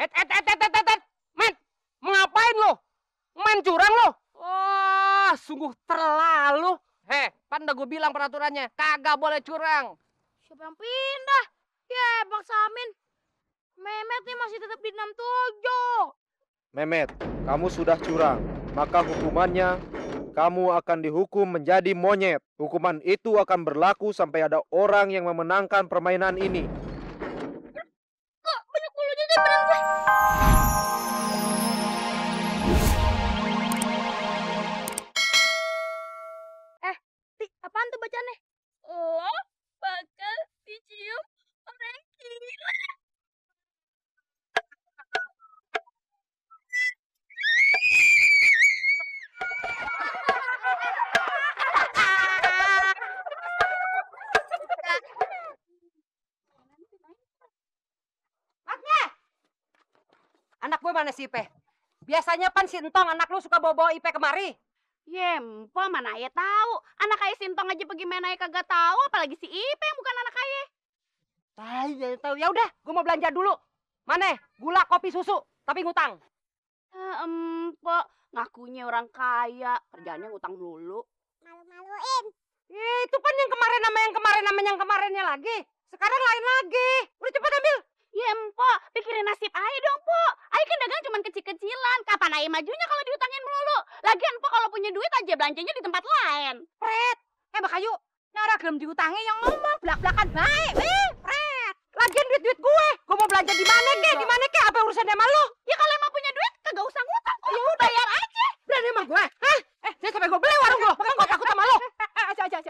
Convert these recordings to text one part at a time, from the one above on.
Men, mau ngapain lo? Main curang lo? Wah, sungguh terlalu. Pan udah gue bilang peraturannya, kagak boleh curang. Siapa yang pindah? Ya, Bang Samin. Memet nih masih tetap di 67. Memet, kamu sudah curang. Maka hukumannya, kamu akan dihukum menjadi monyet. Hukuman itu akan berlaku sampai ada orang yang memenangkan permainan ini. Kok banyak bulunya di badan gue? Apaan tuh bacanya? Oh, bakal dicium orang gila. Anak gue mana si Ipe? Biasanya Pan si Entong anak lu suka bawa-bawa Ipe kemari. Empo mana ayah tahu. Anak ayah Sintong aja bagaimana ayah kagak tahu, apalagi si Ipe yang bukan anak ayah. Tahu. Ya udah, gue mau belanja dulu. Mana? Gula, kopi, susu, tapi ngutang. Empo ngakunya orang kaya, kerjanya ngutang dulu. Malu-maluin. Itu Pan yang kemarinnya lagi. Sekarang lain lagi. Udah cepet ambil. Ya Empo, pikirin nasib ayah dong, Po. Ayah kan dagang cuma kecil-kecilan. Kapan ayah majunya kalau diutangin melulu? Lagian Po kalau punya duit aja belanjanya di tempat lain. Pret. Bakayu. Nara gelem diutangi yang ngomong belak-belakan baik. Pret. Lagian duit gue. Gue mau belanja di mana ke? Apa urusannya sama lu? Ya kalau emang punya duit kagak usah ngutang. Ya udah bayar aja. Berani emang gue? Hah? Dia sampai gue beli warung lo. Bukan gue takut sama lu. Aja.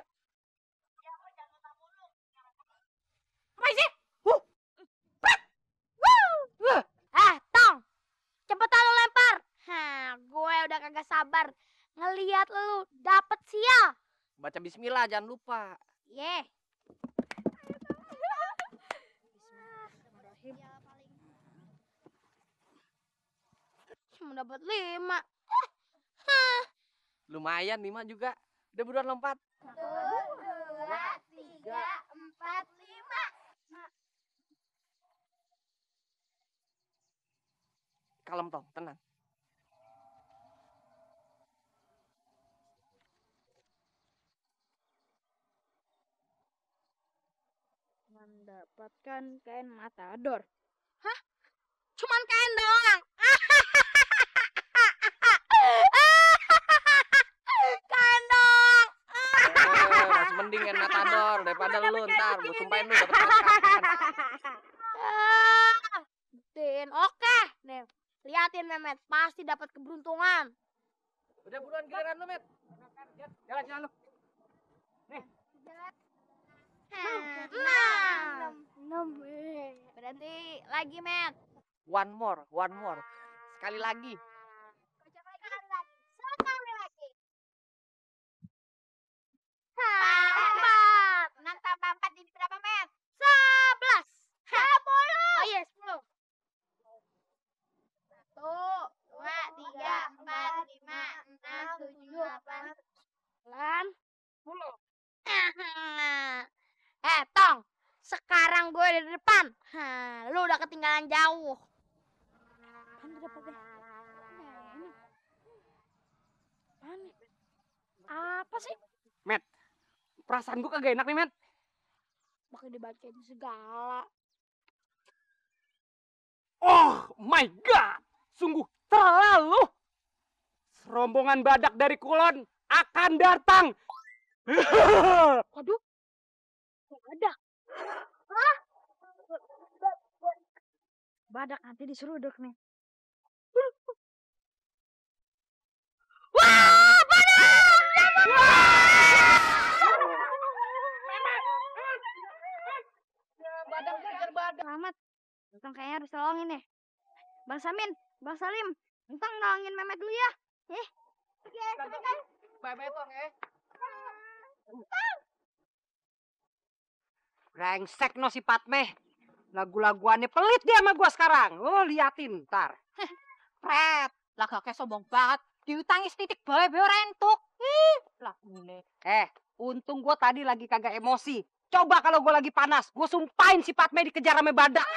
Apa sih? Tong. Cepetan lu lempar. Gue udah kagak sabar ngelihat lu dapet sial. Baca bismillah jangan lupa. Ye. Cuma dapat 5. Lumayan 5 juga. Udah buruan lompat. 1, 2, 3, 4, 5. Kalem Tong, tenang. Mendapatkan kain matador. Hah? Cuman kain doang. Kain doang. Masih mending kan matador daripada lu ntar. Gue sumpahin lu dapet masakan. Oke. Nih, liatin Memet. Pasti dapat keberuntungan. Udah buruan giliran lu, Met. Jalan lu. Nih. 6. Berhenti lagi, Met. One more. Sekali lagi. Sekali lagi. 4. 6 tambah 4 jadi berapa, Met? 11. 10. Oh iya, 10. 1, 2, 3, 4, 5, 6, 7, 8, 9, 10. Tong. Sekarang gue di depan. Lu udah ketinggalan jauh. Apa sih? Met, perasaan gue kagak enak nih, Met. Pakai dibacain segala. Oh my God, sungguh terlalu. Serombongan badak dari Kulon akan datang. Waduh. Badak. Badak nanti diseruduk nih. Wah, Badak kejar badak. Selamat. Entang kayaknya harus tolongin nih. Bang Samin, Bang Salim, Entang nolongin Memet dulu ya. Bye-bye Tong ya. Brengsek no si Patmeh. Lagu-laguannya pelit dia sama gua sekarang. Oh, liatin ntar. Pret, lah kakek sombong banget. Diutangi setitik bae rentuk. Lah ini. Untung gua tadi lagi kagak emosi. Coba kalau gua lagi panas, gua sumpahin si Patmeh dikejar sama badak.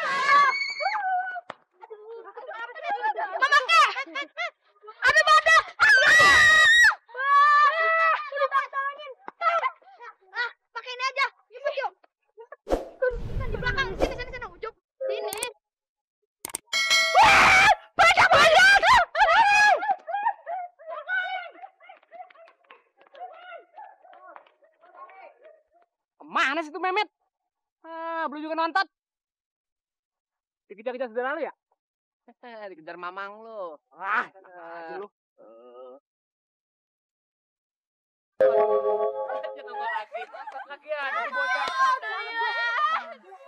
Kemana sih tuh Memet? Belum juga nonton. Dikejar-kejar saudara lu ya? Dikejar mamang lu. Wah, lu. Lagi ya, ada bocah.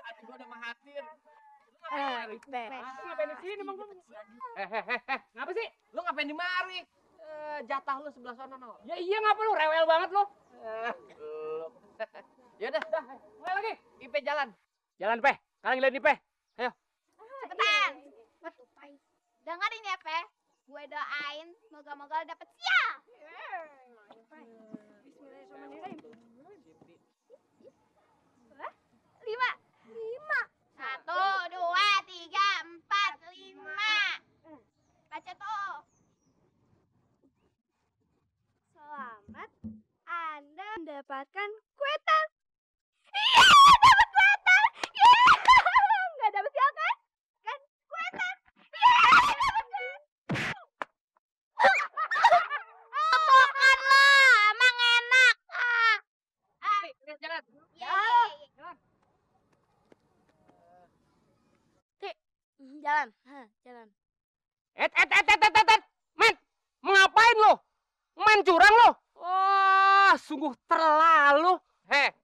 Hati gua udah mahatin. Ngapain di sini, Bang? Ngapa sih? Lu ngapain di mari? Jatah lu sebelah sana no. Ya iya ngapa lu rewel banget lu? Ya udah, Mulai lagi. Ipe jalan. Jalan, Peh. Kalian ngeliat nih, Peh. Cepetan. Dengerin ya, Pe. Gue doain moga-moga lo dapet sial. Lima. Satu, dua, tiga, empat, lima. Baca tuh. Selamat Anda mendapatkan kue tart. Iya, dapat kue tart. Iya. Nggak dapat sial kan? Kan kue tart. Iya, dapat kue. Bukan lah, emang enak. Jalan. Jalan, jalan. Men, mau ngapain lu? Main curang lu? Wah, sungguh terlalu.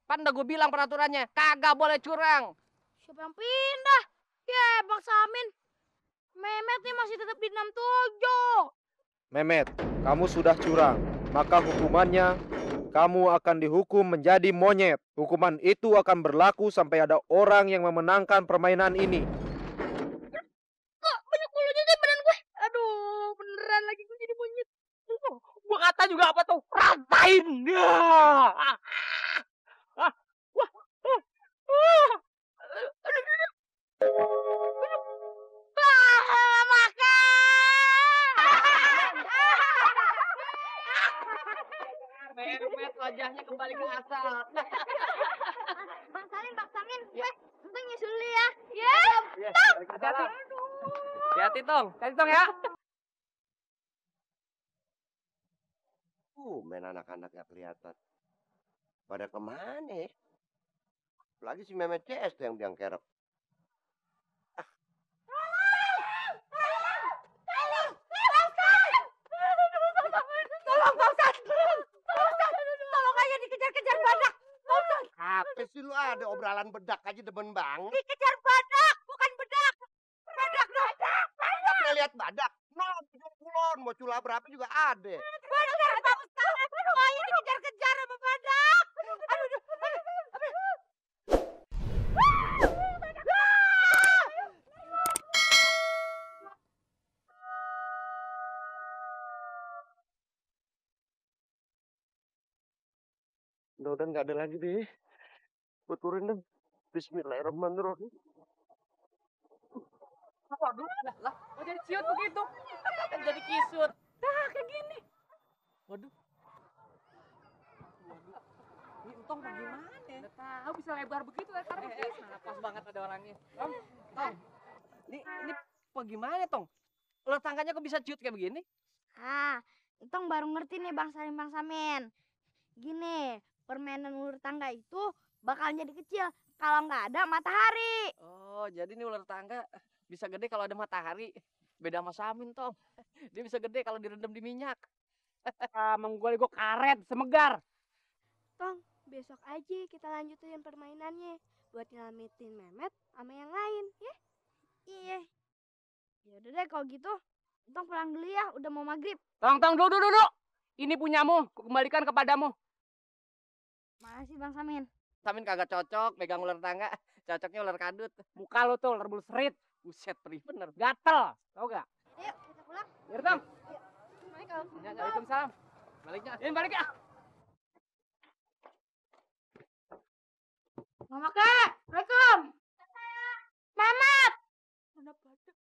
Pan udah gue bilang peraturannya, kagak boleh curang. Siapa yang pindah? Ya, Bang Samin. Memet nih masih tetap di 67. Memet, kamu sudah curang. Maka hukumannya, kamu akan dihukum menjadi monyet. Hukuman itu akan berlaku sampai ada orang yang memenangkan permainan ini. Kok banyak bulunya di badan gue? Aduh, beneran lagi gue jadi monyet. Gua kata juga apa tuh? Rasain. Memet wajahnya kembali ke asal. Bang Samin, gue untuk nyusul lu ya. Ya. Hati-hati, Tong. Kasih tong ya. Main anak-anak gak kelihatan. Pada kemana ya? Lagi si Mehmet CS tuh yang biang kerok. Tolong aja dikejar-kejar badak. Apa sih lu ada obrolan bedak aja demen banget. Dikejar badak, bukan bedak. Badak. Pernah lihat badak? No, 70-an, mau cula berapa juga ada. Badak bagus banget. Tolong aja dikejar-kejar sama badak. Aduh. Udah nggak ada lagi deh. Gue turun deh. Bismillahirrahmanirrahim. Waduh, lah, kok jadi ciut begitu? Kan jadi kisut. Kayak gini. Waduh. Ini Entong bagaimana? Nggak tahu bisa lebar begitu lebar begitu. Pas banget ada orangnya. Tong, ini bagaimana, Tong? Ular tangganya kok bisa ciut kayak begini? Entong baru ngerti nih Bang Samin. Gini, permainan ular tangga itu bakal jadi kecil kalau nggak ada matahari. Oh, jadi ini ular tangga bisa gede kalau ada matahari. Beda sama Samin, Tong. Dia bisa gede kalau direndam di minyak. Menggol gue karet semegar. Tong, besok aja kita lanjutin permainannya buat nyelamatin Memet sama yang lain, ya? Iya. Ya udah deh kalau gitu. Entong pulang dulu ya, udah mau maghrib. Tong, dulu. Ini punyamu, kukembalikan kepadamu. Makasih Bang Samin. Samin kagak cocok pegang ular tangga. Cocoknya ular kadut. Muka lu tuh ular bulu serit. Buset, perih bener. Gatel. Tau gak? Ayo, kita pulang. Biar Tong. Assalamualaikum. Waalaikumsalam. Baliknya. Ini balik ya. Mama Kak, Assalamualaikum. Mamat. Mana badak?